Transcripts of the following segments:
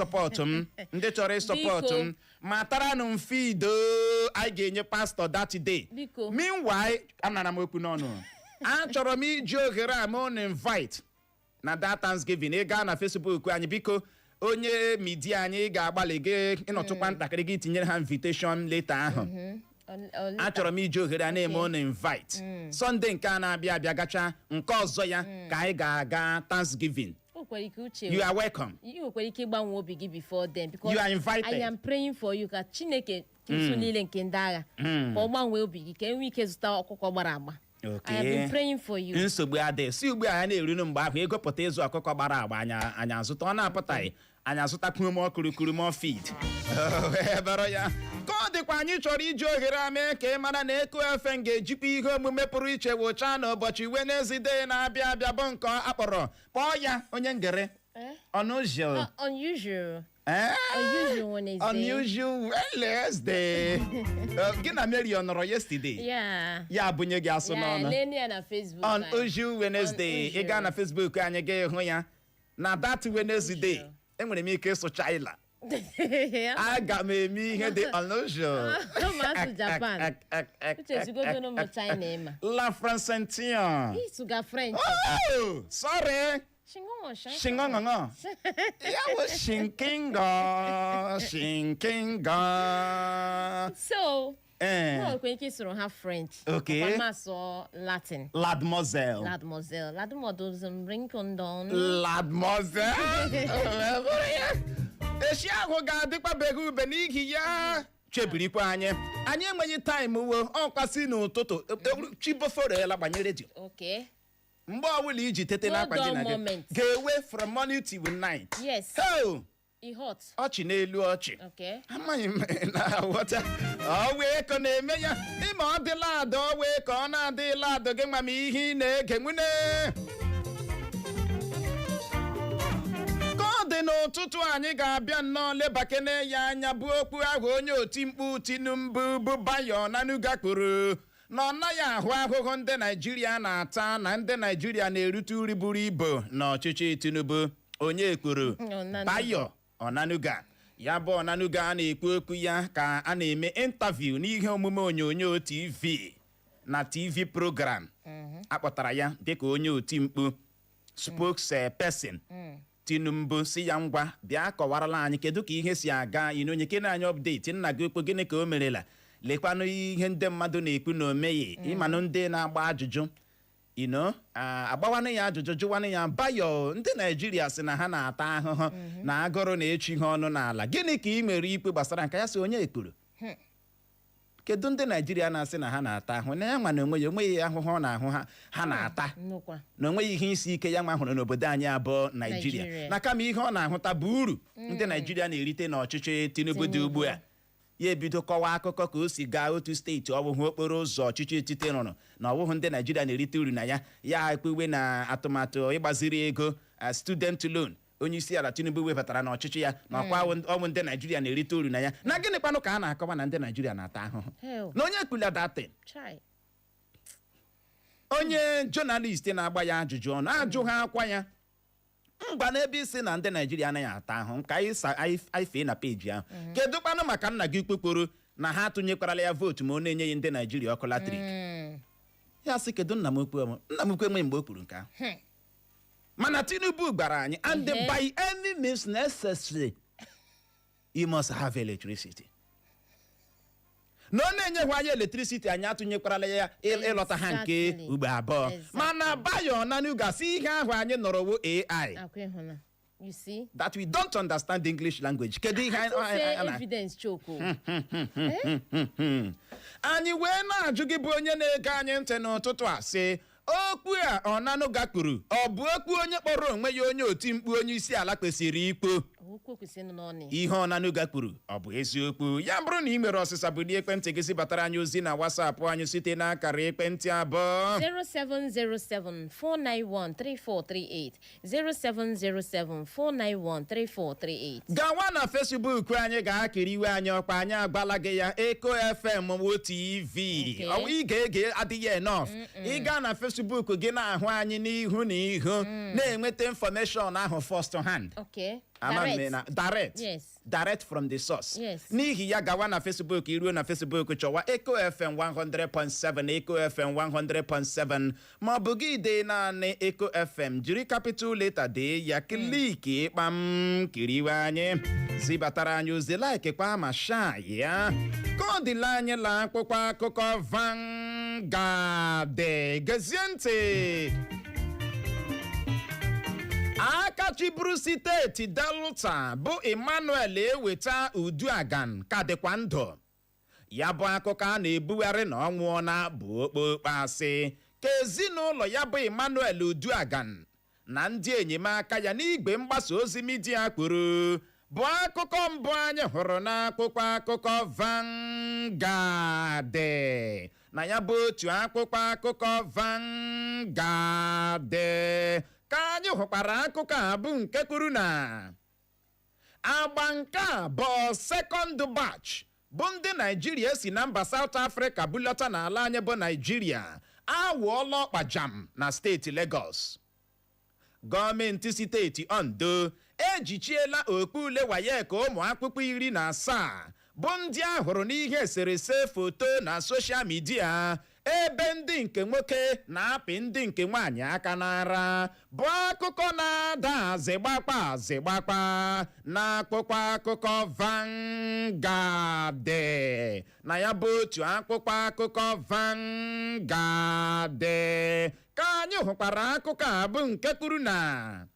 Support m, ndị chọrọ ịsupport m, mataranụ m feed anyị ga-enye pastọ that day. Biko. Meanwhile, anara m okwu n'ọnụ. Achọrọ m iji ohere a mee unu invite na that Thanksgiving. Ị gaa na Facebook anyị, biko, onye media anyị ga-agbalị gị ịnọtụkwa ntakịrị gị tinyere ha invitation letter ahụ. Achọrọ m iji ohere a na-eme unu invite. Sunday nke a na-abịa abịa gacha, nke ọzọ ya ka anyị ga-aga Thanksgiving. O nwekwara ike, Uche. You are welcome. Ị nwekwara ike ịgbanwe obi gị before then, because You are invited. I am praying for you ka Chineke nso niile nke ndị agha ka ọ gbanwee obi gị ka e nwee ike zụta ọkụkọ gbara agba. I have been praying for you. Nsogbu adịghị. Si ugbu a ya na-erunu mgbe ahụ, ego pụta ịzụ ọkụkọ gbara agba, anyị azụta. Ọ na-apụtaghị, anyị azụtakwuo m ọkụrụkụrụ mọ feed wee bụrụ ya ka ọ dịkwa. Anyị chọrọ iji ohere a mee ka ị mara na Eko FM ga-ejikwa ihe omume pụrụ iche wụchaa n'ụbọchị Wednesday na-abịa abịa, bụ nke akpọrọ, kpọọ ya, onye ngere? Eh? Unusual. Unusual. Eh? Unusual Wednesday. Unusual Wednesday. Gị na Mary ọ nọrọ yesterday? Yeah. Ya abụnye gị asụ Yeah, n'ọnụ. lee ya na Facebook anyị. Unusual Wednesday. Ị gaa na Facebook anyị, ga ịhụ ya na that Wednesday. Enwere m ike ịsụ China, aga m eme ihe dị unusual. Ma asụ Japan. Uche, zigodonu m China ịma. La Francentien. Ịsụga French. Oh, sorry. Shingongo. Shingongongo ya bụ shinkingo shinkingo. So ee. m nwekwa ike ịsụrụ ha French. Okay. Ọkwa m asụọ Latin. Ladmoiselle. Lademoiselle, lademoiselle rinkondon. Ladmoiselle. Echi ahụ ga-adịkwabeghị ube, n'ihi ya chebirikwa anyị. Anyị enweghị time wo ọkwasị n'ụtụtụ chiboforela, gbanye redio. Mgbe ọbụla iji tete No n'akwa dull ndina gị moment. ga-ewe from morning till night. Ho! E hot. Ọchị n'elu ọchị. Amaghị m na aghọta ọwa eko na-eme ya ịma. Ọ dịla ada ọwa ka ọ na-adịla adụ gị ma ihe ị na-ege nwune ka ọ dị n'ụtụtụ. Anyị ga-abịa nnọọ lebakene ya anya, bụ okwu ahụ onye oti mkpu Tinubu bụ Bayo Onanuga kwuru na ọ naghị ahụ ahụhụ ndị Naijiria na-ata, na ndị Naijiria na-erute uri buru ibu n'ọchịchị Tinubu. Onye kwuru? Onanuga. Bayo Onanuga. Ya bụ Onanuga a na-ekwu okwu ya ka a na-eme interview n'ihe omume onyonyo TV na TV program akpọtara ya dịka onye oti mkpu, spokesperson Tinubu, si ya, "Ngwa, bịa kọwarala anyị kedu ka ihe si aga ine onye kene anyị update nna gị okwu. Gịnị ka o merela? Lekwanụ ihe ndị mmadụ na-ekwu na o meghị." Ịmanụ ndị na-agba ajụjụ ino agbawanụ ya ajụjụ, jụwanụ ya, "Bayo, ndị Naijiria sị na ha na-ata ahụhụ na agụrụ na-echi ha ọnụ n'ala. Gịnị ka ị nwere ikpe gbasara nke ya?" Sị, "Onye ekpuru kedu ndị Naijiria na-asị na ha na-ata ahụhụ, na ya nwa na onwe ya onweghị ahụhụ ọ na-ahụ ha ha na-ata, Nnukwu. na onweghị ihe isi ike ya nwa hụrụ n'obodo anyị abụọ Naijiria, Naijiria. na kama ihe ọ na-ahụta bụ uru ndị Naijiria na-erite n'ọchịchị Tinubu dị ugbu a." Ya ebido kọwaa akụkọ ka o si gaa otu steeti, ọbụghị okporo ụzọ ọchịchị etiti rụrụ na ọbụghị ndị Naijiria na-erite uru na ya. Ya ekpewe na atụmatụ ịgbaziri ego student loan onye isi ala Tinubu webatara n'ọchịchị ya, na ọkwa ọbụ ndị Naijiria na-erite uru na ya, na gịnị kwanụ ka a na-akọwa na ndị Naijiria na-ata ahụhụ? Hell. Na onye kpula datin. Chai. Onye journalist na-agba ya ajụjụ ọnụ ajụ ha akwa ya, "Ngwa, n'ebe isi na ndị Naijiria anaghị ata ahụ, ka anyị fee na peji ahụ, kedu kwanụ maka nna gị kpekporo na ha atụnyekwarala ya vootu ma ọ na-enyeghị ndị Naijiria ọkụ latrik?" Ya sị, "Kedu nna m ukwu? Nna m ukwu enweghị mgbe o kwuru nke ahụ, mana Tinubu gwara anyị and by any means necessary you must have electricity, na ọ na-enyekwa anyị electricity, anyị atụnyekwarala ya ịlọta ha nke ugbo abụọ." Mana Bayo Onanuga sị ihe ahụ anyị nọrọ wo AI Akwa ịhụna. You see? that we don't understand English language. Kedu ihe I say evidence choke o. Anyị wee na-ajụ gị bụ onye na-ege anyị ntị n'ụtụtụ a, sị, okwu a Onanuga kwuru, ọ bụ okwu onye kpọrọ onwe ya onye oti mkpu onye isi ala kwesịrị ikpo? Okwu kwesịrị ịnụ n'ọnụ ya. Ihe Onanuga kwuru, ọ bụ eziokwu? Ya bụrụ na ị nwere ọsịsa, bulie ekwentị gị zibatara anyị ozi na WhatsApp anyị site n'akara ekwentị abụọ: 0707 491 3438, 0707 491 3438. Gawa na Facebook anyị, ga-akiri iwe anyị ọkpa. Anyị agbala gị ya, Eko FM wo TV. Ọ ị ga-ege adịghị enough. Ị gaa na Facebook gị na-ahụ anyị n'ihu na ihu, na-enweta information ahụ first hand. Ama m Direct. na direct. Yes. Direct from the source. Yes. N'ihi ya, gawa na Facebook. Iruo na Facebook, chọwa Eco FM 100.7, Eco FM 100.7, ma ọ bụ gị dee naanị Eco FM, jiri capital letter dee ya, click kpam, kiriwe anyị, zibatara anyị ozi, like kwa ma share ya. Ka ọ dịla anyị la akwụkwọ akụkọ Vanguard. Gezie ntị. Aka chịburu steeti Delta bụ Emmanuel Eweta Uduagan ka dịkwa ndụ. Ya bụ akụkọ a na-ebugharị na ọ nwụọna bụ okpokpo asị, ka ezinụlọ ya bụ Emmanuel Uduagan na ndị enyemaka ya n'igwe mgbasa ozi midia kwuru, bụ akụkọ mbụ anyị hụrụ n'akwụkwọ akụkọ Vanguard. Na ya bụ otu akwụkwọ akụkọ Vanguard ka anyị hụkwara akụkọ a bụ nke kwuru na agba nke abụọ, second batch, bụ ndị Naijiria si na mba South Africa bulata n'ala anyị bụ Naijiria awụọla ọkpajam na steeti Lagos. Gọọmenti steeti Ondo ejichiela okpu ule WAEC ụmụ akwụkwọ 17 bụ ndị a hụrụ n'ihe eserese foto na social media ebe ndị nke nwoke na-apị ndị nke nwaanyị aka n'ara, bụ akụkọ na-ada azịgbakpa azịgbakpa na akwụkwọ akụkọ Vanguard. Na ya bụ otu akwụkwọ akụkọ Vanguard ka anyị hụkwara akụkọ a bụ nke kwuru na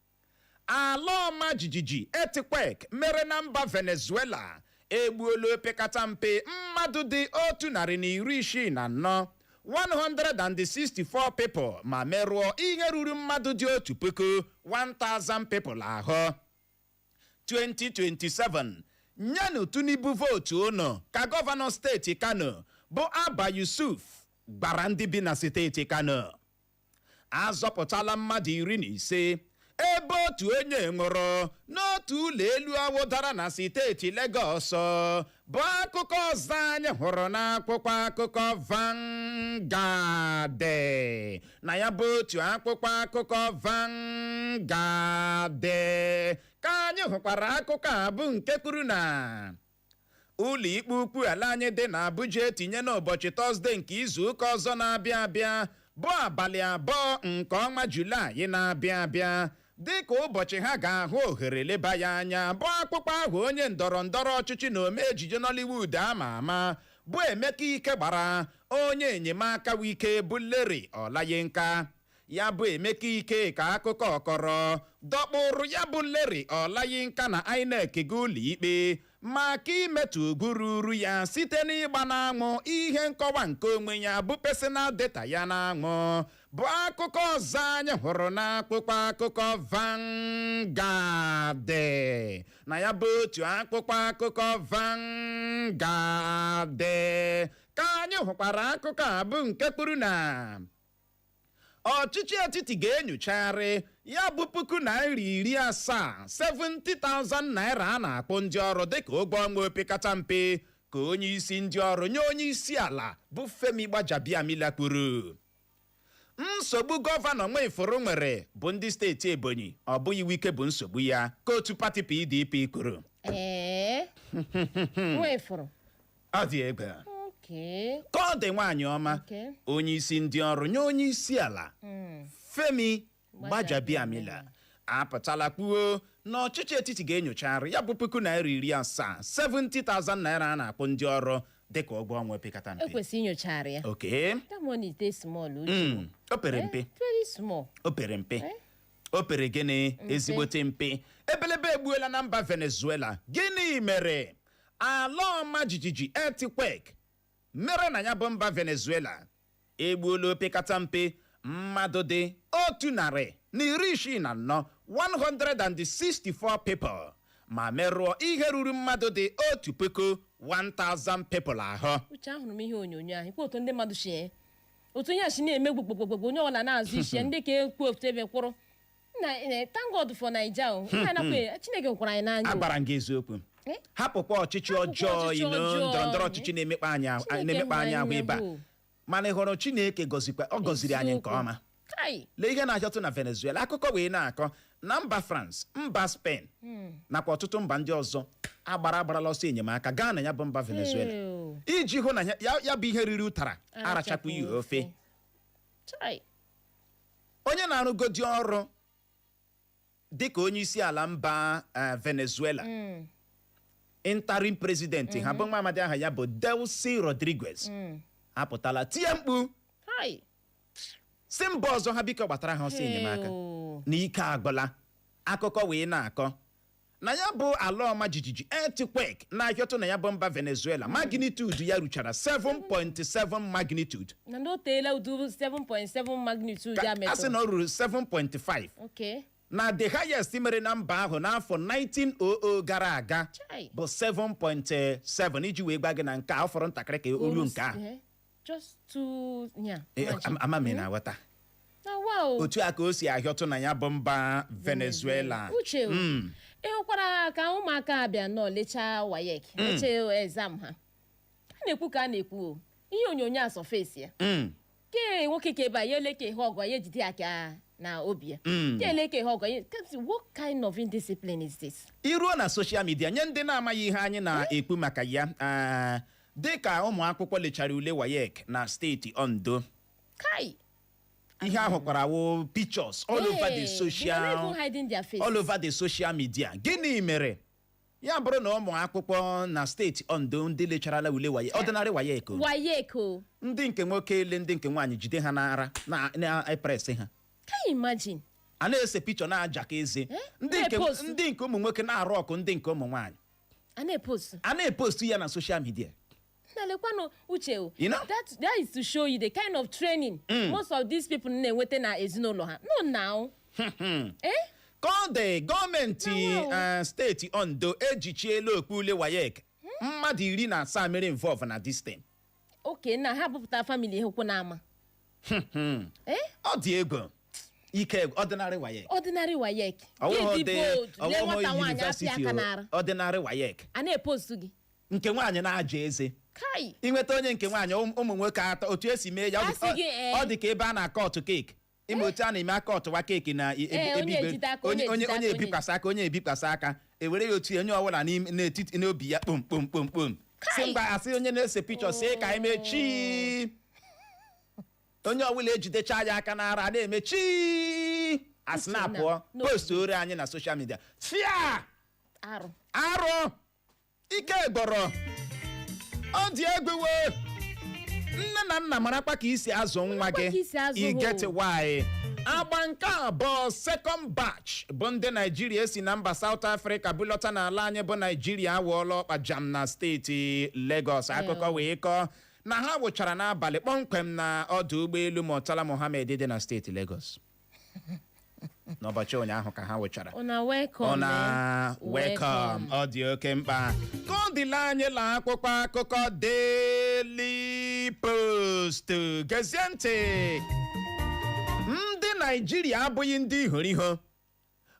ala ọma jijiji, earthquake, mere na mba Venezuela egbuola opekata mpe mmadụ dị 164, 164 people, ma merụọ ihe ruru mmadụ dị 1000, 1000 people ahụ. 2027, nyenụ Tinubu vootu unu, ka gọvanọ steeti Kano bụ Abba Yusuf gbara ndị bi na steeti Kano. Azọpụtala mmadụ 15 ebe otu onye nwụrụ n'otu ụlọ elu awụdara na steeti Legọs, bụ akụkọ ọzọ anyị hụrụ n'akwụkwọ akụkọ Vanguard. Na ya bụ otu akwụkwọ akụkọ Vanguard ka anyị hụkwara akụkọ a bụ nke kwuru na ụlọ ikpe ukwu ala anyị dị n'Abuja etinye n'ụbọchị Tọzdee nke izu ụka ọzọ na-abịa abịa, bụ abalị 2 nke ọnwa Julaị na-abịa abịa, dịka ụbọchị ha ga-ahụ ohere leba ya anya, bụ akpụkpọ ahụ onye ndọrọ ndọrọ ọchịchị na ome ejije Nollywood ama ama bụ Emeka Ike gbara onye enyemaka Wike bụ Larry Olayinka. Ya bụ Emeka Ike ka akụkọ ọkọrọ dọkpụrụ ya bụ Larry Olayinka na INEC ga ụlọ ikpe maka imetụ ugwu ruru ya site n'ịgba n'anwụ ihe nkọwa nke onwe ya bụ personal data ya n'anwụ, bụ akụkọ ọzọ anyị hụrụ n'akwụkwọ akụkọ Vanguard. Na ya bụ otu akwụkwọ akụkọ Vanguard ka anyị hụkwara akụkọ a bụ nke kwuru na ọchịchị etiti ga-enyochagharị ya bụ ₦70,000, 70,000 naira a na-akpụ ndị ọrụ dịka ụgwọ ọnwa opekata mpe, ka onye isi ndị ọrụ nye onye isi ala bụ Femi Gbajabiamila kwuru. Nsogbu gọvanọ Nwifuru nwere bụ ndị steeti Ebonyi, ọ bụghị Wike bụ nsogbu ya, ka otu pati PDP kwuru. Ee, Nwifuru. Ọ dị egbe. Ka ọ dị, nwaanyị ọma. Onye isi ndị ọrụ nye onye isi ala Femi Gbajabiamila apụtala kwuo na ọchịchị etiti ga-enyochagharị ya bụ ₦70,000, 70,000 naira a na-akwụ ndị ọrụ dịka ụgwọ ọnwa opekata mpe. Ekwesị inyochagharị ya. That money dey small, uche. O pere mpe. Very small. O pere mpe. Eh? O pere gịnị? Ezigbote mpe. Ebelebe egbuola na mba Venezuela. Gịnị mere? Ala ọma jijiji, earthquake, mere na ya bụ mba Venezuela egbuola opekata mpe mmadụ dị 164, 164 people, ma merụọ ihe ruru mmadụ dị 1000, 1000 people ahụ. Uche, ahụrụ m ihe onyonyo ahụ ikwe otu ndị mmadụ si otu ihe a si na-eme gbogbogbogbo, onye ọbụla na-azụ isi ya, ndị ka ekwu otu ebe kwụrụ na thank God for Naija o. Ihe anakwa Chineke nkwara anyị n'anya o. Agbara m gị eziokwu. Eh? Hapụkwa ọchịchị Hapụkwa ọjọọ ọchịchị ino ọjọọ. ndọrọ ndọrọ ọchịchị na-emekpa anyị ahụ Chineke na-emekpa anyị ahụ hụrụ ebe a. anyị n'anya. Mana ị hụrụ Chineke gọzikwa, ọ gọziri anyị nke ọma. Kai. Lee ihe na-achọtụ na Venezuela, akụkọ wee na-akọ. Na mba France, mba Spain nakwa ọtụtụ mba ndị ọzọ agbarala ọsọ enyemaka gaa na ya bụ mba Venezuela Ew. iji hụ na ya bụ ihe riri ụtara arachapụ ya ofe. Chai. Onye na-arụgodi ọrụ dịka onye isi ala mba Venezuela, interim president ha, bụ nwa amadi aha ya bụ Delcy Rodriguez, apụtala tie mkpu Hai. si mba ọzọ ha biko gbatara ha ọsọ enyemaka Ew. na ike agwụla. Akụkọ wee na-akọ na ya bụ ala ọma jijiji, earthquake, na-ahịọtụ na ya bụ mba Venezuela, magnitude ya ruchara 7.7 magnitude. Na ndị o teela udu 7.7 magnitude ya A sị metụrụ. na ọ ruru 7.5 na the highest mere na mba ahụ n'afọ 1900 gara aga Chai. bụ 7.7, iji wee gwa gị na nke a ọ fọrọ ntakịrị ka o ruo nke ahụ. Just two, yeah. Eh, ama m ị na-aghọta. Na wow. Otu a ka o si ahịọtụ na ya bụ mba Venezuela. Uche o, ị hụkwara ka ụmụaka abịa nọ lechaa WAEC, lechaa exam ha, a na-ekwu ka a na-ekwu o, ihe onyonyo a surface ya, ke nwoke ka ebe a ya ele ka ihe ọgọ ya ejide aka na obi ya, ke ele ka ihe ọgọ ya. What kind of indiscipline is this? Iruo na social media, nye ndị na-amaghị ihe anyị na-ekwu maka ya, dịka ụmụ akwụkwọ lechara ule WAEC na steeti Ondo, Kai. ihe ahụ kwara wo pictures all over the Hey, social they are not even hiding their face. All over the social media. Gịnị mere ya bụrụ na ụmụ akwụkwọ na steeti Ondo ndị lecharala ule WAEC, ordinary WAEC o, WAEC o. ndị nke nwoke ele ndị nke nwaanyị jide ha n'ara na-epress ha? Can you imagine? A na-ese picture na-aja ka eze ndị nke Na-epost. Ndị nke ụmụ nwoke na-arụ ọkụ ndị nke ụmụ nwaanyị. A na-epost. A na-epost ya na social media. Na lekwanụ, Uche o. You know? That is to show you the kind of training most of these people na-enweta na ezinụlọ ha no now, eh. Ka ọ dị, gọọmenti Na wow. steeti Ondo ejichiela okpu ule WAEC mmadụ 17 mere involve na this thing. Okay, na ha bupụta family ha okwu n'ama, eh. Ọ dị egwu, ike. Ordinary WAEC. Ordinary WAEC. Ọwụghị Gị dị dị bold lee ọwụghị nwata nwaanyị apịa university aka o, n'ara. Ordinary WAEC. A na-epost gị. Nke nwaanyị na-aja eze. Kai. Inweta onye nke nwaanyị, ụmụ nwoke atọ, otu esi mee ya, Asị gị, eh. ọ dị ka ebe a na-akọtụ cake. Ịma otu a na-eme akọtụwa cake na Eh, ebe onye igwe ejide aka, onye onye onye ejide onye aka, ebikwasị aka, onye ebikwasị aka, ewere ya otu onye ọbụla n'ime n'etiti n'obi ya, kpom kpom kpom kpom, si Kai! mgba asị onye na-ese picture si ka anyị mechi, onye ọbụla ejidecha ya aka n'ara na-eme chi asị na-apụọ No. post ore anyị na social media fia. Arụ. Arụ, ike gbọrọ, ọ dị egwu we. Nne na nna, marakwa ka isi azụ nwa Marakwa gị. ka isi azụ ha I get o. why? Agba nke abụọ, second batch, bụ ndị Naijiria esi na mba South Africa bulọta n'ala anyị bụ Naijiria awụọla ọkpa jam na steeti Lagos. Akụkọ wee kọọ na ha wụchara n'abalị kpọmkwem na ọdụ ụgbọelu Murtala Mohammed dị na steeti Lagos n'ụbọchị ụnyaahụ ka ha wụchara. Una welcome. Ọ na Eh. welcome. Ọ dị oke mkpa ka ọ dịla anyị la akwụkwọ akụkọ Daily Post. Gezie ntị, ndị Naijiria abụghị ndị ihoriho.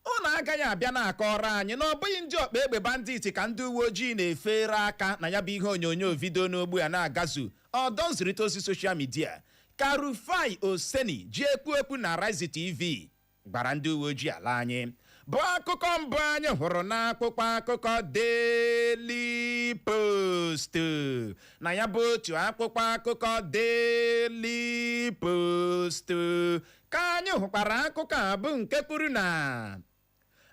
Unu agaghị abịa na-akọrọ anyị na ọ bụghị ndị ọkpa egbe bandit ka ndị uwe ojii na-efere aka na ya bụ ihe onyonyo video n'ogbu a na-agazu ọdọ nzirịta ozi social media, ka Rufai Oseni ji ekwu ekwu na Arise TV gbara ndị uwe ojii ala anyị, bụ akụkọ mbụ anyị hụrụ n'akwụkwọ akụkọ Daily Post. Na ya bụ otu akwụkwọ akụkọ Daily Post ka anyị hụkwara akụkọ a bụ nke kwuru na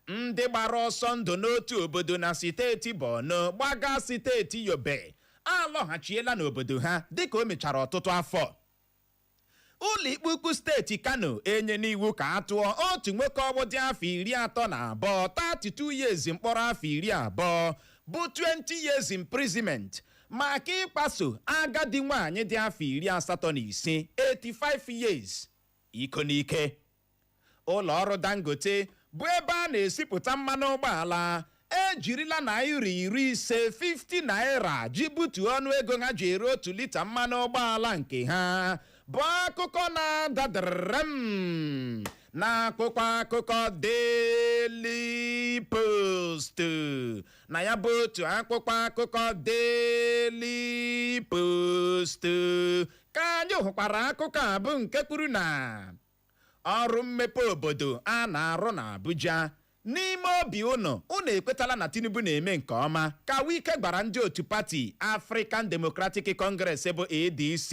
ndị gbara ọsọ ndụ n'otu obodo na steeti Borno gbaga steeti Yobe alọghachiela n'obodo ha dịka o mechara ọtụtụ afọ. Ụlọikpe ukwu steeti Kano enye n'iwu ka a tụọ otu nwoke ọgbụ dị afọ 32, 32 years, mkpọrọ afọ 20, bụ 20 years imprisonment, maka ịkpaso agadi nwaanyị dị afọ 85, 85 years, iko n'ike. Ụlọ ọrụ Dangote, bụ ebe a na-esipụta mmanụ ụgbọala, ejirila naira 50, 50 naira, ji butuo ọnụ ego ha ji ere 1 lita mmanụ ụgbọala nke ha, bụ akụkọ na-adadarem n'akwụkwọ akụkọ Daily Post. Na ya bụ otu akwụkwọ akụkọ Daily Post ka anyị hụkwara akụkọ a bụ nke kwuru na Ọrụ mmepe obodo a na-arụ na Abuja, n'ime obi unu, unu ekwetala na Tinubu na-eme nke ọma, ka Wike gbara ndị otu pati African Democratic Congress bụ ADC.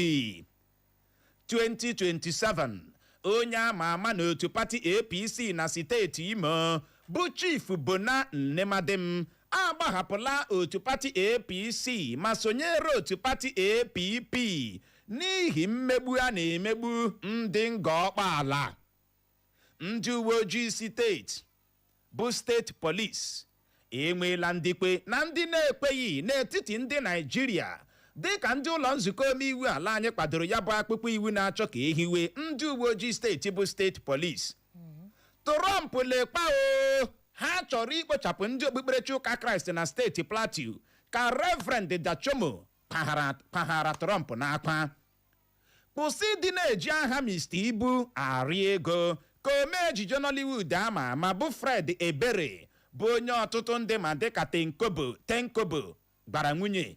2027, onye ama ama n'otu pati APC na steeti Imo bụ Chief Bona Nnemadem agbahapụla otu pati APC ma sonyere otu pati APP n'ihi mmegbu a na-emegbu ndị nga ọkpaala. Ndị uwe ojii steeti bụ State Police enweela ndịkwe na ndị na-ekweghị n'etiti ndị Naijiria, dịka ndị ụlọ nzukọ omeiwu ala anyị kwadoro ya bụ akpụkpọ iwu na-achọ ka ehiwe ndị uwe ojii steeti bụ State Police. Trump, lekpa o, ha chọrọ ikpochapụ ndị okpukperechi ụka Kraịst na steeti Plateau, ka Reverend Dachomo paghara Trump n'akwa. Kwụsị ịdị na-eji aha Mr Ibu arị ego, ka omee ejije Nollywood ama ama bụ Fred Ebere, bụ onye ọtụtụ ndị ma dịka Tenkobo Tenkobo, gwara nwunye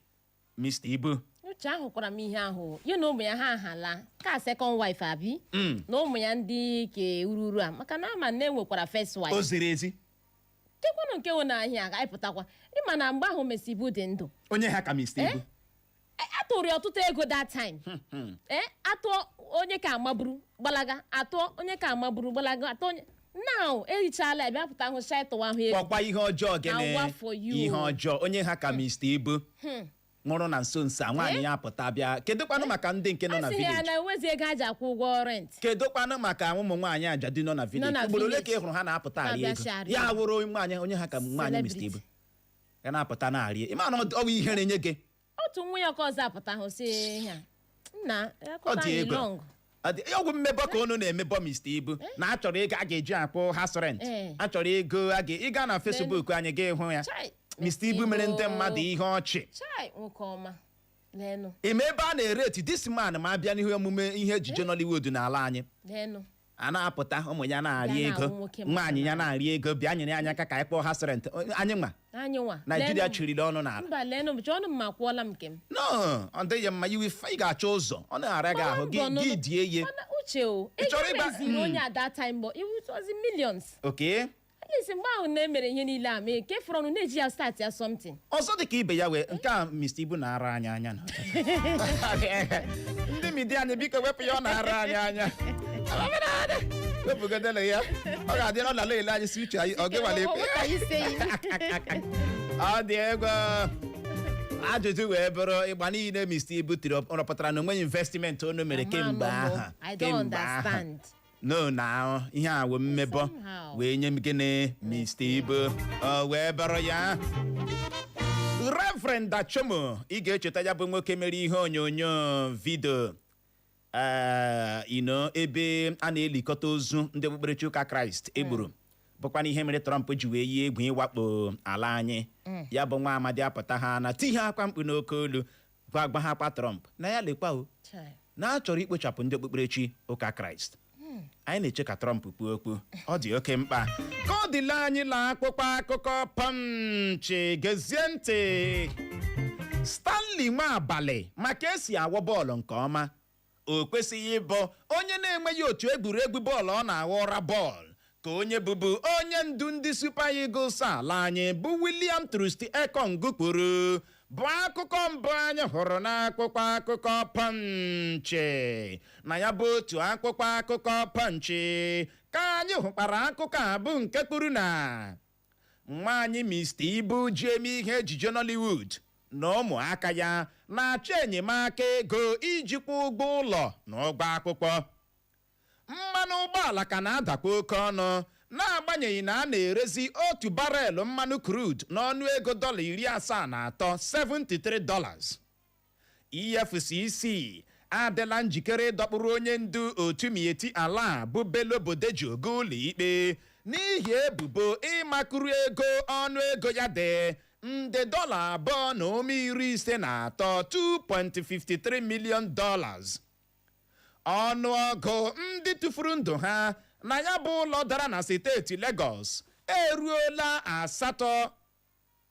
Mr Ibu. Uche, ahụkwara m ihe ahụ ya na ụmụ ya ha ahala ka second wife abi na ụmụ ya ndị ke ururu a, maka na ama na enwekwara first wife. O ziri ezi. Kekwanụ nke wụ na ahịa anyị pụtakwa, ịma na mgbe ahụ Mr Ibu dị ndụ, onye ha ka Mr Ibu. Atụrụ ya ọtụtụ ego that time. Atụọ onye ka amaburu gbalaga, atụọ onye ka amaburu gbalaga, atụọ onye now erichala ya, bịa pụta hụ sha tụwa ahụ ego. Kpọkwa ihe ọjọọ gịnị? Na for you. Ihe ọjọọ, onye ha ka Mr Ibu nwụrụ na nso nso a, nwaanyị ya pụta bịa. Kedụkwanụ maka ndị nke nọ na A sị ya village? na enwezi ego a ji akwụ ụgwọ rent. Kedụkwanụ maka ụmụ nwaanyị ajadu nọ na village? Na Ugboro ole village. ka ị hụrụ ha na-apụta arị Na-abịa ego? shari. Ya wụrụ nwaanyị onye ha ka nwaanyị Mr Ibu Celebrity. ya na-apụta na-arị, ịma na ọ bụ ihere nye gị. Otu nwa ya ọkọ ọzọ apụta hụ sị ya nna Ọ akụkọ dị anyị ego. long. Ọgwụ mmebọ ka unu na-emebọ Mr Ibu na achọrọ ego a ga-eji akwụ house rent. Achọrọ ego a ga ịga na Facebook anyị ga ịhụ ya. Chai, Mr Ibu mere ndị mmadụ ihe ọchị. Chai, nwoke ọma, leenụ. Ime ebe a na-ere eti this man ma abịa n'ihe omume ihe ejije Nollywood n'ala anyị, leenụ. A na-apụta, ụmụ ya na-arị Bịa ego, na-awụ nwoke nwaanyị ya na-arị ego, bịa nyere anyị aka ka anyị kpọọ house rent. Anyị nwa Anyị nwa. Naijiria Leenụ. chiriri ọnụ n'ala. Mba, leenụ, chọọnụ m ma kwụọla m nke m. No, ọ dịghị mma. Iwe ị ga-achọ ụzọ ọ na-ara gị ahụ gị Mbọ gị die ihe. Mana uche o, Ị ego chọrọ meziri onye at that time bụ it was in millions. At least mgbe ahụ na-emere ihe niile a mee nke fọrọ ọnụ na-eji ya start ya something. Ọzọ dị ka ibe ya wee nke a Mr Ibu na-ara anyị anya na ndị media anyị, biko wepụ ya, ọ na-ara anyị anya, wepụgodele ya. Ọ ga-adị ọ nala ele anyị si uche anyị ọ gị nwale ekwe. What are you saying? Ọ dị ego. Ajụjụ wee bụrụ, ịgba niile Mr Ibu tiri, ọ rọpụtara na onweghị investment unu mere kemgbe aha? I don't Kemgbe aha. understand. No, na ihe a wụ mmebọ Somehow. wee nye m gịnị Mr Ibu, ọ wee bụrụ ya. Reverend Dachomo, ị ga-echeta ya bụ nwoke mere ihe onyonyo video ino ebe a na-elikọta ozu ndị okpukperechi ụka Kraịst egburu, bụkwana ihe mere Trump ji wee yie egwu ịwakpo ala anyị. Ya bụ nwa amadi apụta ha na tinye akwa mkpu n'oke olu, gwa gwa ha akwa Trump na ya lekwa o Chai. na a chọrọ ikpochapụ ndị okpukperechi ụka Kraịst. Anyị na-eche ka Trump kwuo okwu, ọ dị oke mkpa ka ọ dịla anyị la akpụkpọ akụkọ Punch. Gezie ntị. Stanley Nwabalị, maka esi awọ bọọlụ nke ọma, o kwesịghị ịbụ onye na-enweghị otu egwuregwu bọọlụ ọ na-aghọ ụra bọọlụ, ka onye bụbu onye ndu ndị Super Eagles ala anyị bụ William Troost Ekong kwuru, bụ akụkọ mbụ anyị hụrụ n'akwụkwọ akụkọ Punch. Na ya bụ otu akwụkwọ akụkọ Punch ka anyị hụkwara akụkọ a bụ nke kwuru na nwaanyị Mr Ibu ji eme ihe ejije Nollywood na ụmụaka ya na-achọ enyemaka ego iji kwụ ụgwọ ụlọ na ụgwọ akwụkwọ. Mmanụ ụgbọala ka na-adakwa oke ọnụ, n'agbanyeghị na a na-erezi otu barrel mmanụ crude n'ọnụ ego dọla 73, $73. EFCC adịla njikere ịdọkpụrụ onye ndu otu Miyetti Allah bụ Bello Bodejo ga ụlọ ikpe n'ihi ebubo ịmakụrụ ego ọnụ ego ya dị nde dọla 2.53, $2.53 million. Ọnụọgụ ndị tụfuru ndụ ha na ya bụ ụlọ dara na steeti Lagos eruola asatọ.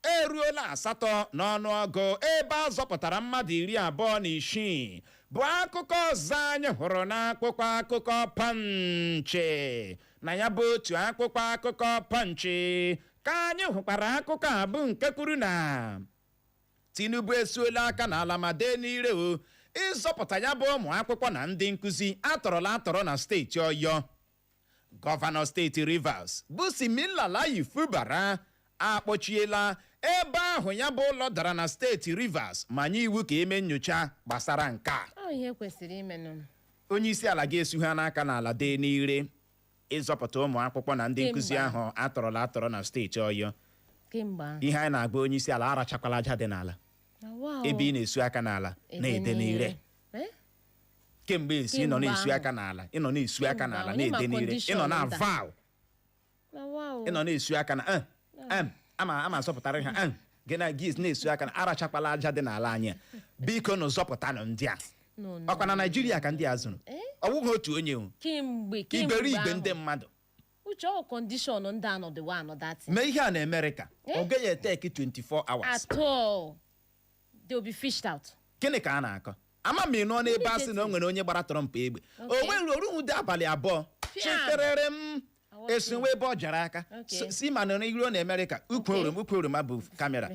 Eruola 8 n'ọnụọgụ, ebe a zọpụtara mmadụ 26, bụ akụkọ ọzọ anyị hụrụ n'akwụkwọ akụkọ Punch. Na ya bụ otu akwụkwọ akụkọ Punch ka anyị hụkwara akụkọ a, bụ nke kwuru na Tinubu esuola aka n'ala ma dee n'ire o ịzọpụta ya bụ ụmụ akwụkwọ na ndị nkụzi atọrọla atọrọ na steeti Ọyọ. Gọvanọ steeti Rivers bụ Siminalayi Fubara akpọchiela ebe ahụ ya bụ ụlọ dara na steeti Rivers ma nye iwu ka eme nyocha gbasara nke a. Ọ ihe kwesịrị imenụ. Onye isi ala ga-esu ha n'aka n'ala dee n'ire ịzọpụta ụmụ akwụkwọ na ndị nkụzi Kemgbe. ahụ atọrọla atọrọ na steeti Ọyọ. Kemgbe ahụ. Ihe anyị na-agba onye isi ala, arachakwala aja dị n'ala. Na wow. Ebe ị na-esu aka n'ala na-ede n'ire. Eh? Kemgbe esi ị nọ Kemgbe na-esu ahụ. aka n'ala, ị nọ na-esu aka Kemgbe n'ala ahụ, onye ma na-ede n'ire, ị nọ condition na nda. vow. Na wow. Ị nọ na-esu aka na em ama azọpụtara ha gị na gị na-esu aka na arachakwala aja dị n'ala anyị a. Biko nụ, zọpụtanụ ndị a. No, no. Ọkwa na Naijiria ka ndị a zụrụ. Eh? Ọ bụghị otu onye o. Kemgbe Iberibe ahụ. ndị mmadụ. Uche, ọ condition ndị anọdịwa anọdati. Mee ihe a na Amerịka, Eh? ọ gaghị eteki 24 hours. At all, they will be fished out. Gịnị ka a na-akọ? Ama m ị nụọ n'ebe a sị na o nwere onye gbara Trump egbe. O nwere oruhu dị abalị 2. Fiam. Chiterere m esinwe ebe ọ jara aka. Okay. Si ma na iruo na Amerịka, ukwu oroma, ukwu oroma bụ kamera.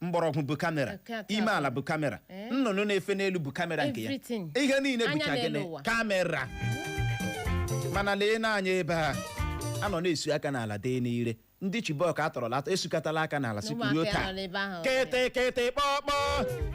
Mgbọrọgwụ bụ kamera. Okay, Ime ala bụ kamera. Eh. Nnụnụ na-efe n'elu bụ kamera nke ya. Everything. Ihe niile Anya bụcha n'elu gịnị? ụwa. Kamera. Mana lee n'anya ebe a anọ na-esu aka n'ala dee n'ire, ndị Chibok atọrọla atọ esukatala aka n'ala sikwuruo Ụmụaka taa. nọ n'ebe ahụ. Kete kete kpọkpọ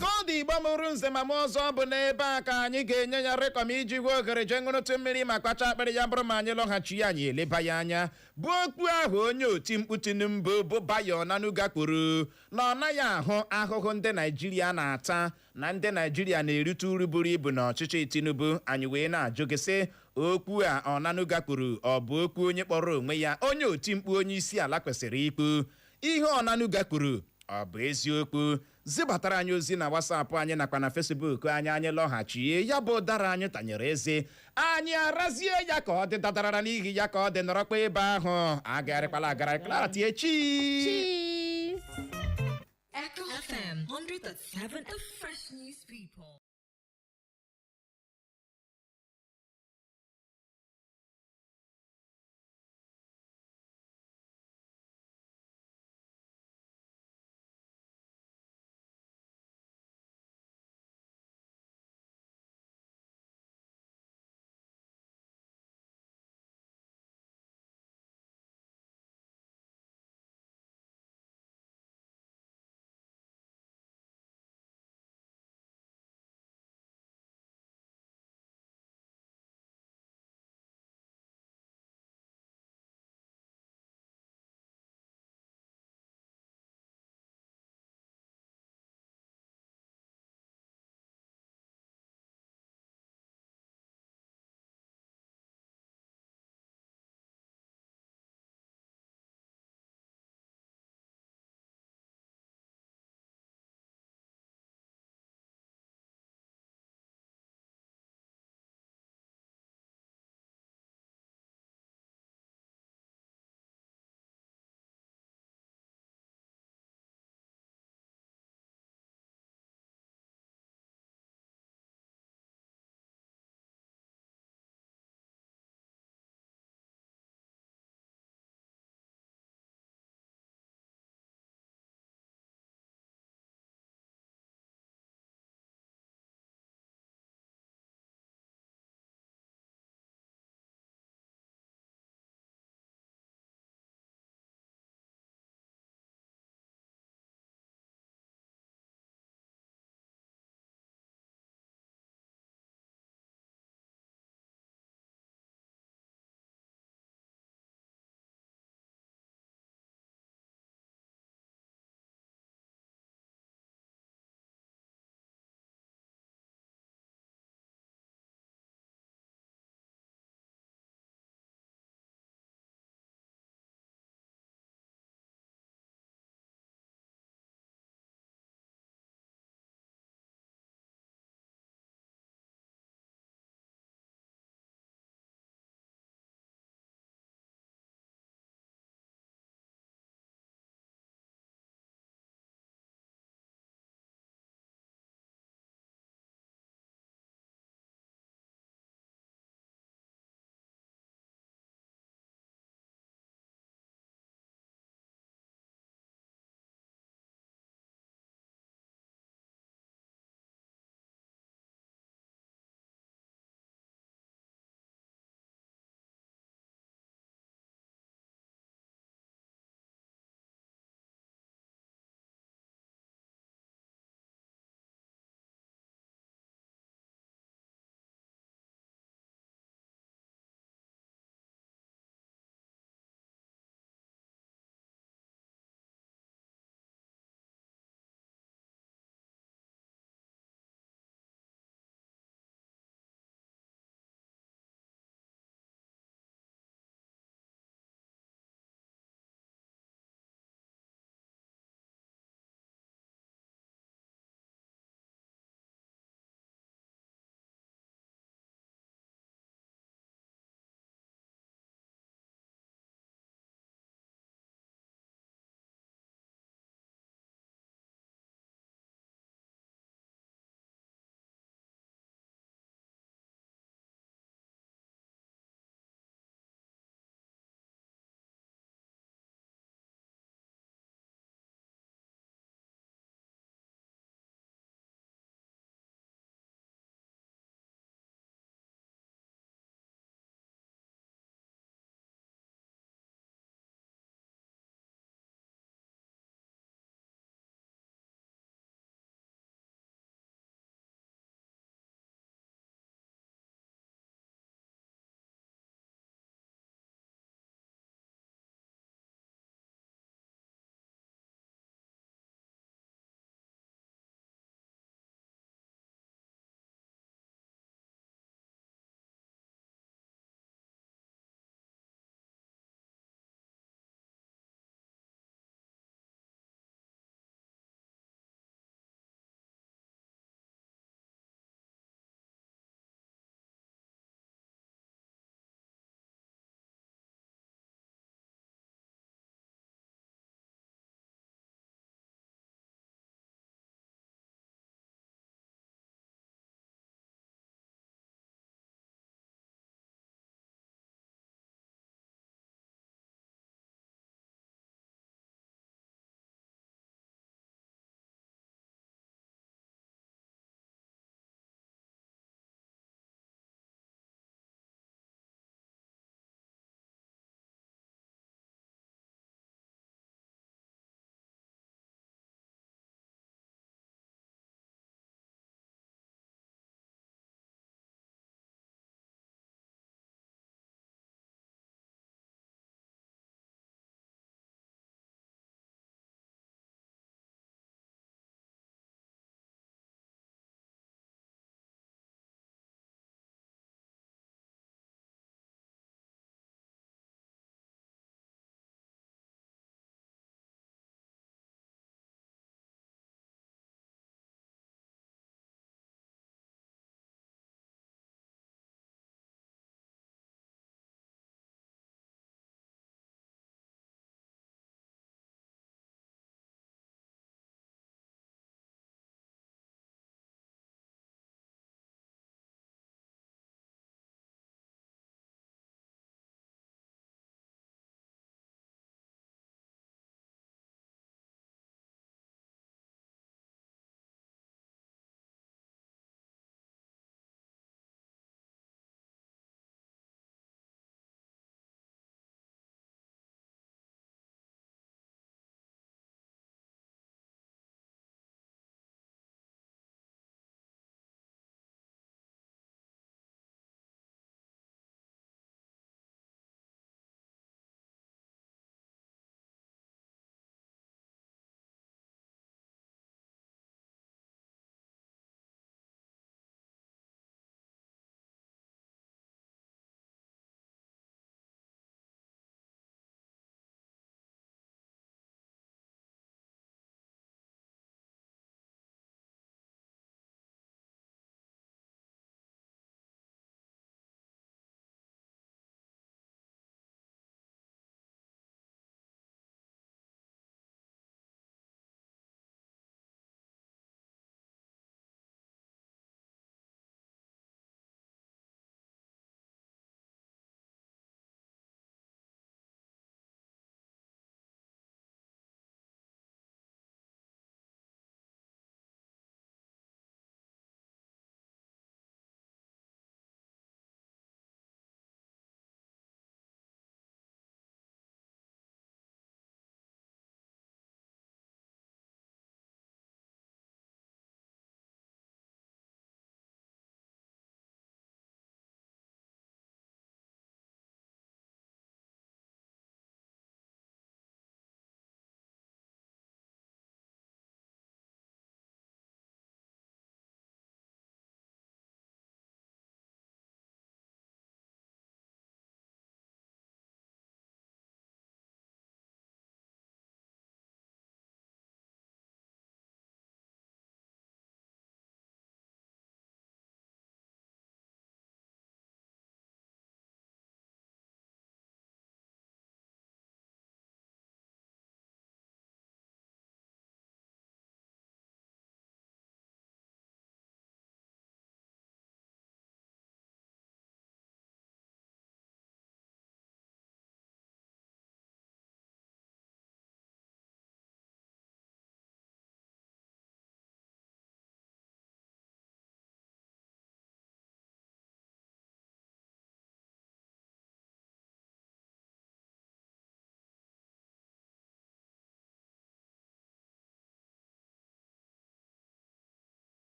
ka ọ dị. Igbo mụrụ nze ma m ọzọ, bụ n'ebe a ka anyị ga-enye ya rịkọm iji gwa oghere jee ṅụrụtụ mmiri ma kpacha akpịrị. Ya bụrụ ma anyị lọghachi, anyị eleba ya anya bụ okwu ahụ onye oti mkpu Tinubu bụ Bayo Onanuga kwuru na ọ naghị ahụ ahụhụ ndị Naijiria na-ata, na ndị Naijiria na-erite uru buru ibu n'ọchịchị Tinubu. Anyị wee na-ajụ gị sị, okwu a Onanuga kwuru, ọ bụ okwu onye kpọrọ onwe ya onye oti mkpu onye isi ala kwesịrị ikwu? Ihe Onanuga kwuru, ọ bụ eziokwu? Zibatara anyị ozi na WhatsApp anyị nakwa na Facebook anyị. Anyị lọghachie, ya bụ ụdara anyị tanyere eze, anyị arazie ya ka ọ dị dadarara n'ihi ya ka ọ dị. Nọrọkwa ebe ahụ, agagharịkwala agara. Clara, tie chi. Cheese. Echo FM 100.7, the fresh news people.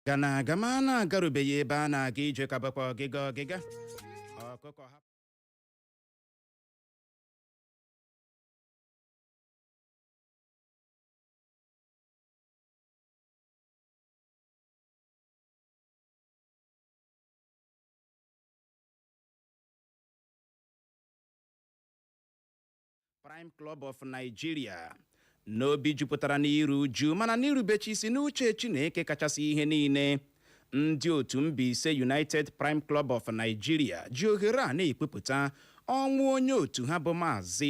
Ga na-aga ma a na-agarubeghị ebe a na-aga ije, ka bụkwa ọgịga ọgịga ọkụkọ hapụ. Prime Club of Nigeria n'obi jupụtara n'iru uju, mana n'irubechi isi n'uche Chineke kachasị ihe niile, ndị otu Mbaise United Prime Club of Nigeria ji ohere a na-ekwupụta ọnwụ onye otu ha bụ Maazị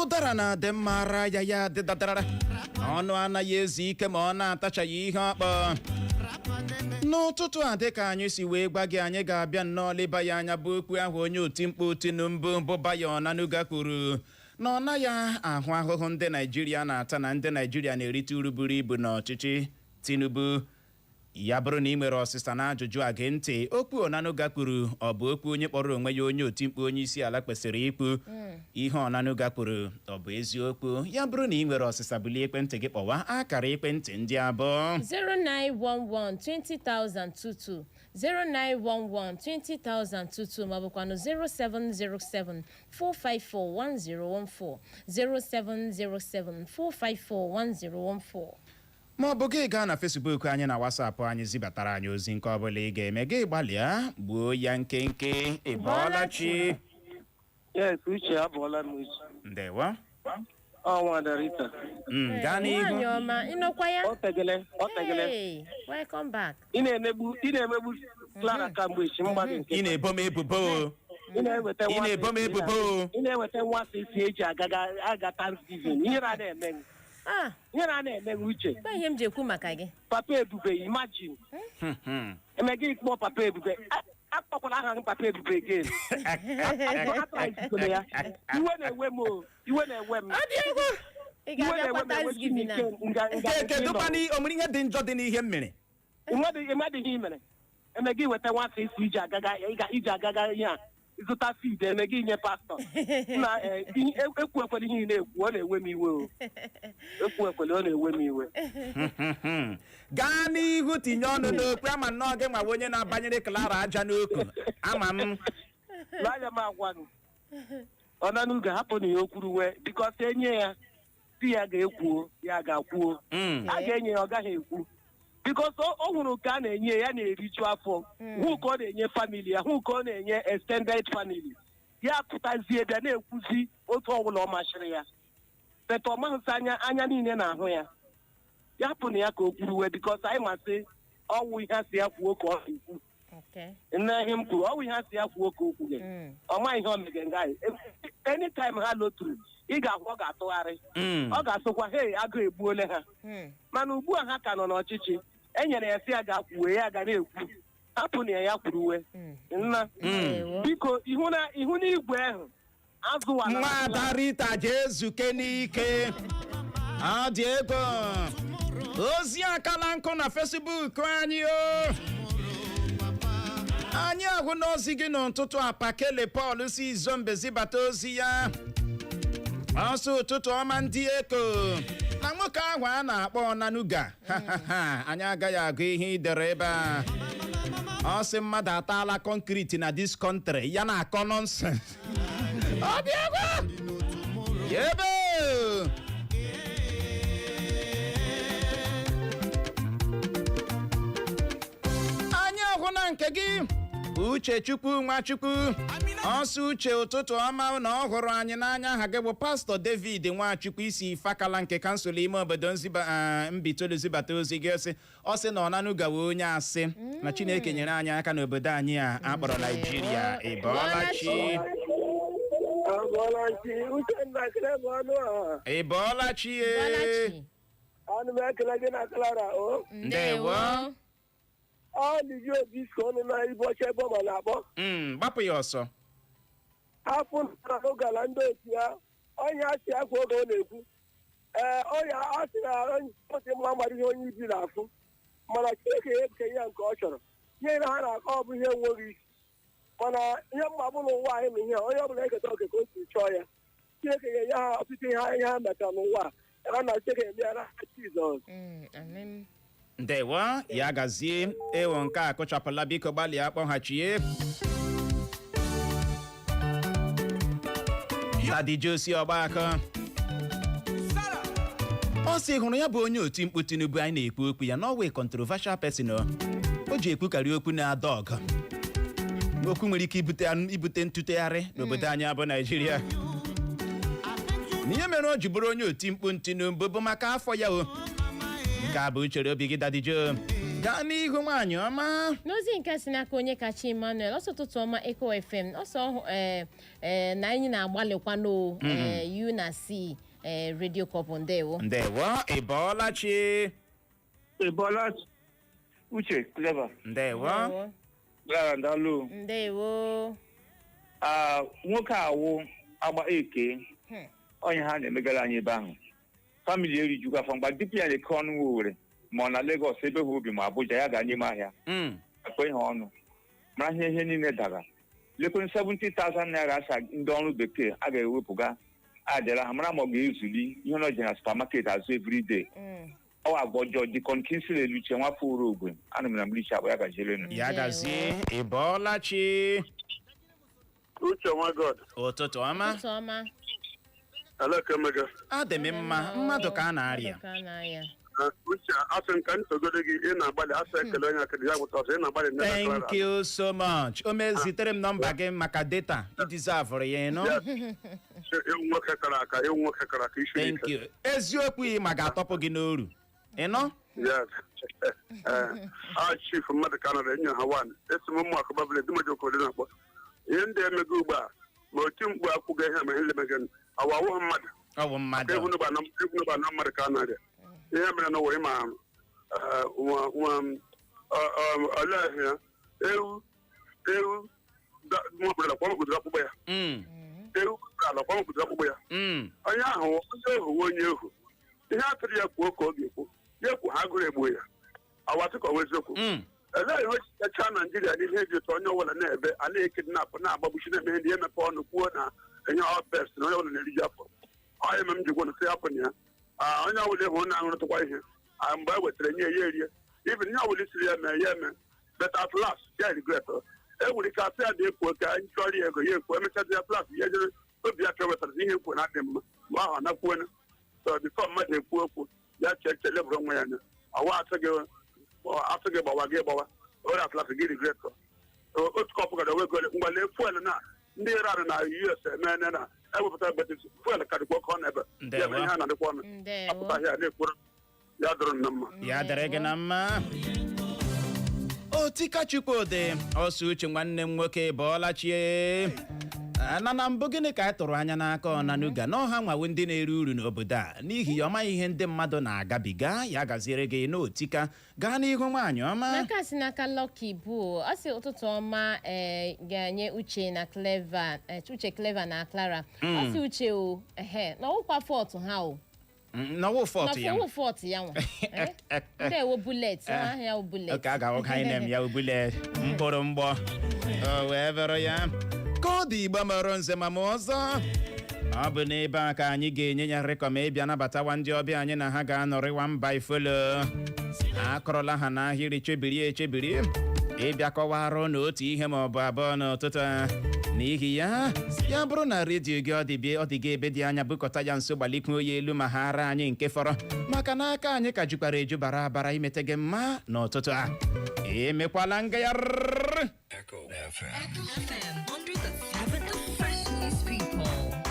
Ụdara na-adị mma, ara ya ya dị dadarara. Ọnụ anaghị ezu ike ma ọ na-atachaghị ihe ọkpọ. N'ụtụtụ a, dịka anyị si wee gwa gị, anyị ga-abịa nnọọ leba ya anya, bụ okwu ahụ onye otimkpu Tinubu bụ Bayo Onanuga kwuru na ọ naghị ahụ ahụhụ ndị Naijiria na-ata, na ndị Naijiria na-erite uru buru ibu n'ọchịchị Tinubu. Ya bụrụ na ị nwere ọsịsa na ajụjụ a, gee ntị. Okwu Onanuga kwuru, ọ bụ okwu onye kpọrọ onwe ya onye otimkpu onye isi ala kwesịrị ikwu? Ihe Onanuga kwuru, ọ bụ eziokwu? Ya bụrụ na ị nwere ọsịsa, bulie ekwentị gị kpọwa akara ekwentị ndị abụọ: 0911 20022, 0911 20022, maọbụkwanụ 0707 454 1014, 0707 454 1014. Ma ọ bụ gị gaa na Facebook anyị na WhatsApp anyị, zibatara anyị ozi. Nke ọbụla ị ga-eme, gị gbalịa gbuo ya nkenke. Ị bọọla chi? Yes, Uche, abụọla m, Uche. Ndewo. Ọ nwada Rita. Gaa n'ihu. Nwaanyị ọma, ịnọkwa ya? Ọ tegele, ọ tegele. Hey, welcome back. Ị na-emegbu Clara kamgbe echi mgbadụ nke. Ị na-ebo m ebubo o. Ị na-eweta Ị na-ebo m ebubo o. Ị na-eweta nwa isi eji agaga aga Thanksgiving. Ihe na na-eme gị. Ah. Ihe na na-eme gị, Uche. Gwa ihe m ji ekwu maka gị. Papa Ebube, imagine. Eme gị kpọọ Papa Ebube. Akpọkwala aha gị Papa Ebube again. Atara ya. Iwe na-ewe m o. Iwe na-ewe m. Ọ dị egwu. Ị Iwe na-ewe ga-abịakwa m enwe. Thanksgiving a? Chineke nga Kedụkwana o nwere ihe dị njọ dị n'ihe m mere? Ịmadị ihe i mere. Eme gị weta nwata isi iji agaga iji agaga ihe a zụta feed, eme gị nye pastọ na ekwu ekwela ihe ị na-ekwu. Ọ na-ewe m iwe o. Ekwu ekwela, ọ na-ewe m iwe. Gaa n'ihu, tinye ọnụ n'okwu. Ama nnọọ gị nwawa onye na-abanyere Clara aja n'okwu, ama m. N'anya m, agwa gị, Ọnanuga, hapụ na ya okwuru wee because enye ya di ya ga-ekwuo, ya ga-akwuo. A ga-enye ya, ọ gaghị ekwu because ọ hụrụ ka a na-enye ya, na-eriju afọ, hụ ka ọ na-enye family ya, hụ ka ọ na-enye extended family ya, pụtazie bịa na-ekwuzi otu ọbụla ọ masịrị ya. But ọ maghịsị anya anya niile na-ahụ ya. Ya hapụ na ya ka o kwuruwe because anyị masị ọwụ ihe a sị ya kwuo ka ọ na-ekwu. Nne, ihe m kwuru, ọwụ ihe a sị ya kwuo ka o kwuge. Ọ ma ihe o mege nga anyị. Anytime ha loturu, ị ga-ahụ ọ ga-atụgharị. Ọ ga-asụkwa, "Hey, agụ egbuole ha." Mana ugbu a ha ka nọ n'ọchịchị, e nyere ya sị ya ga-kwuwe, ya ga na-ekwu. Hapụ na ya, ya kwuruwe nna. Ndewo. Biko, ihu na ihu n'igwe ahụ azụwala. Nwada Rita, jee zuke n'ike. Ọ dị ego. Ozi akala nkụ na Facebook anyị o. Anyị ahụ n'ozi gị n'ụtụtụ a. Pakele Paul si Izombe zibata ozi ya. Ọsọ, "Ụtụtụ ọma, ndị Eko. Na nwoke ahụ a na-akpọ Onanuga, anyị agaghị agụ ihe ị dere ebe a. Ọ sị mmadụ ataala concrete na this country, ya na-akọ nonsense. Ọ dị egwu ebe." Anyị ahụ na nke gị, Uchechukwu Nwachukwu. Ọsọ, "Uche, ụtụtụ ọma," na ọ hụrụ anyị n'anya. Aha gị bụ Pastọ David Nwachukwu, isi Fakala nke kansụl ime obodo Nziba Mbitolu zibata ozi gị. Sị, ọ sị na Ọnanuga wee onye asị, na Chineke nyere anyị aka n'obodo anyị a akpọrọ Naijiria. Ị bọọla chi? Abọọla chi, Uchenna, ekele bụ ọnụ a. Ị bọọla chi e? Bọlachi. Anụ m ekele gị na Clara o. Ndewo. Ọ dị obi si ọnụ na ibu ọcha ebe ọ ma na-akpọ. Gbapụ ya ọsọ. Afụ na gala ndị otu ya, onye asị akwa oge ọ na-ekwu. Ee, ọya ọ sị na onye ọ sị mma mara ihe onye ibi na-afụ. Mana Chineke ya ekenye ya nke ọ chọrọ. Ihe na ha na-akọ ọ bụ ihe enweghị isi. Mana ihe mma bụ n'ụwa anyị na ihe onye ọbụla eketa oke ka o si chọọ ya. Chineke ga-enye ha ọtụtụ ihe ha metara n'ụwa a. Ya na Chineke eme ya n'aha Jizọs. Amen. Ndewo, ya gazie. Ewo, nke a kụchapụla. Biko gbalịa kpọghachie. Daddy Josi Ọgbakọ, ọ sị hụrụ ya bụ onye oti mkpu Tinubu anyị na-ekwu okwu ya na ọwa controversial person o. O ji ekwukarị okwu na-ada ọgụ, okwu nwere ike ibute ntụtegharị n'obodo anyị abụ Naijiria. Na ihe mere o ji bụrụ onye oti mkpu Tinubu bụ maka afọ ya o. Nke a bụ uchere obi gị, Daddy Joe. Gaa n'ihu, nwaanyị ọma. N'ozi nke si n'aka onye kacha Emmanuel, ọsọ ụtụtụ ọma, Eco FM. Ọsọ ọhụ ee na anyị na-agbalịkwanụ ee U na C ee Radio Couple, ndewo. Ndewo, ị bọọla chi. Ebola, Uche, Clever. Ndewo. Ndewo. Clara, ndalụ. Ndewo. Ah, nwoke awụ agba eke onye ha na-emegara anyị ebe ahụ, family erijugo afọ mgba dịpụ ya na-eke ọnụ Owerri ma ọ na Lagos ebe ha obi ma Abuja ya gaa n'ime ahịa akpa ihe ọnụ mara ihe niile dara lekwe 70,000 naira asa ndị ọrụ bekee a ga-ewepụga adịra ha mara ma ọ ga-ezuli ihe ọ ji na supermarket azụ everyday. Ọ agwa ọjọọ dị kọnkinsịl eluche nwafọ uru ogwe anụ m na mgbe akpa ya gazielenu. Ya gazie, ị bọọla chi. Uche nwa God. Ụtụtụ ọma. Ụtụtụ ọma. Alekemega. Adị m mma, mmadụ ka a na-arịa. Mmadụ ka a na-arịa. Uche, asị m ka m togodo gị, ị na-agbalị. Asị ekele onye akịrị ya gwụta ọsọ, ị na-agbalị nne na Thank Clara. you so much. O mezitere m nọmba gị maka data idizavụrụ ya ịnụ. Ewu nwoke kara aka, ewu nwoke kara aka isi. Thank you. Eziokwu ị ma ga-atọpụ gị n'oru ịnụ. Yes. Eh, a chief mmadụ ka nọrọ enyo ha wan esi m ụmụ akụba bụla edimoji okodo na-akpọ ihe ndị emego ugbu a ma oti mkpu akwụgo ihe ma ihe lemego awa awụghị mmadụ. Ọ bụ mmadụ. Ehunụba na mmadụ ka a na-arịa ihe mere na were ma olee ya ewu ewu mọbụrụ kwa mkpụdụrụ akpụkpọ ya ewu ala kwa mkpụdụrụ akpụkpọ ya. Onye ahụ onye ohu onye ohu ihe atụrụ ya kwuo ka ọ ga-ekwu ya ekwu ha gụrụ egbuo ya awatụ ka ọ bụ eziokwu. Elee ihe o ji kacha Naijiria n'ihe dị ụtọ onye ọbụla na-ebe a na-ekidnapụ na-agbagbuchi na-eme ihe ndị emepe ọnụ kwuo na enye ọ best na onye ọbụla na-eriju afọ onye eme m ji gwụ na sị hapụ na ya. Ah, onye ọbụla ịhụ na-aṅụrụtụkwa ihe. Ah, mgbe e wetara nye ya erie even ihe ọbụla isiri ya mee ya eme, but at last ya regret. E nwere ike asị ya dị ekwu ka anyị chọrọ ya ego ya ekwu emechazi ya plas ya jere obi ya ka wetara ihe ekwu na-adị mma mgbe ahụ anakwuona. So before mmadụ ekwu okwu ya chee eche lebụrụ onwe ya anya ọwa asị gị asị gị gbawa gị gbawa ore at last gị regret. Otu kọpụ gara owego ngwa lee fuel na ndị Iran na US emene na ewepụtara, but fuel karịkwa oke ọnụ ebe Ndewo. ya mere ihe a na-adịkwa ọnụ. Ndewo. Apụtaghị ya na-ekwuru ya dụrụ nna mma. Ya dịrị gị na mma. Otika Chukwudị ọsọ uche nwanne m nwoke bọọla chie na mbụ gịnị ka anyị tụrụ anya n'aka Ọnanuga na ọha nwawo ndị na-eri uru n'obodo a n'ihi ya ọ maghị ihe ndị mmadụ na-agabiga. Ya gaziere gị n'otika. Gaa n'ihu, nwaanyị ọma. N'aka si n'aka Lucky bụ ọ sị ụtụtụ ọma ee ga-nye Uche na Clever, Uche, Clever na Clara. Ọ sị Uche o ehe na ọwụkwa fault ha o. N'ọwụ fault ya. Na ọwụ fault ya nwa. Eh? Ndewo Bullet ahụ ya wụ Bullet. Oke a ga-awụ anyị na-em ya ubule mkpụrụ mgbọ o wee bụrụ ya ka ọ dị. Igbo mọrọ nze ma ma ọzọ ọ bụ n'ebe a ka anyị ga-enye ya rịkọm ịbịa nabatawa ndị ọbịa anyị na ha ga-anọrịwa mba ifolo akọrọla ha n'ahịrị chebiri echebiri ịbịa kọwarụ na otu ihe ma ọ bụ abụọ n'ụtụtụ a. N'ihi ya ya bụrụ na redio gị ọ dị ọ dị gị ebe dị anya bukọta ya nso gbalikwu ya elu ma ha ara anyị nke fọrọ maka na aka anyị ka jukwara eju bara abara imete gị mma n'ụtụtụ a. Emekwala ngagharị. Echo FM 100.7, the fresh news people.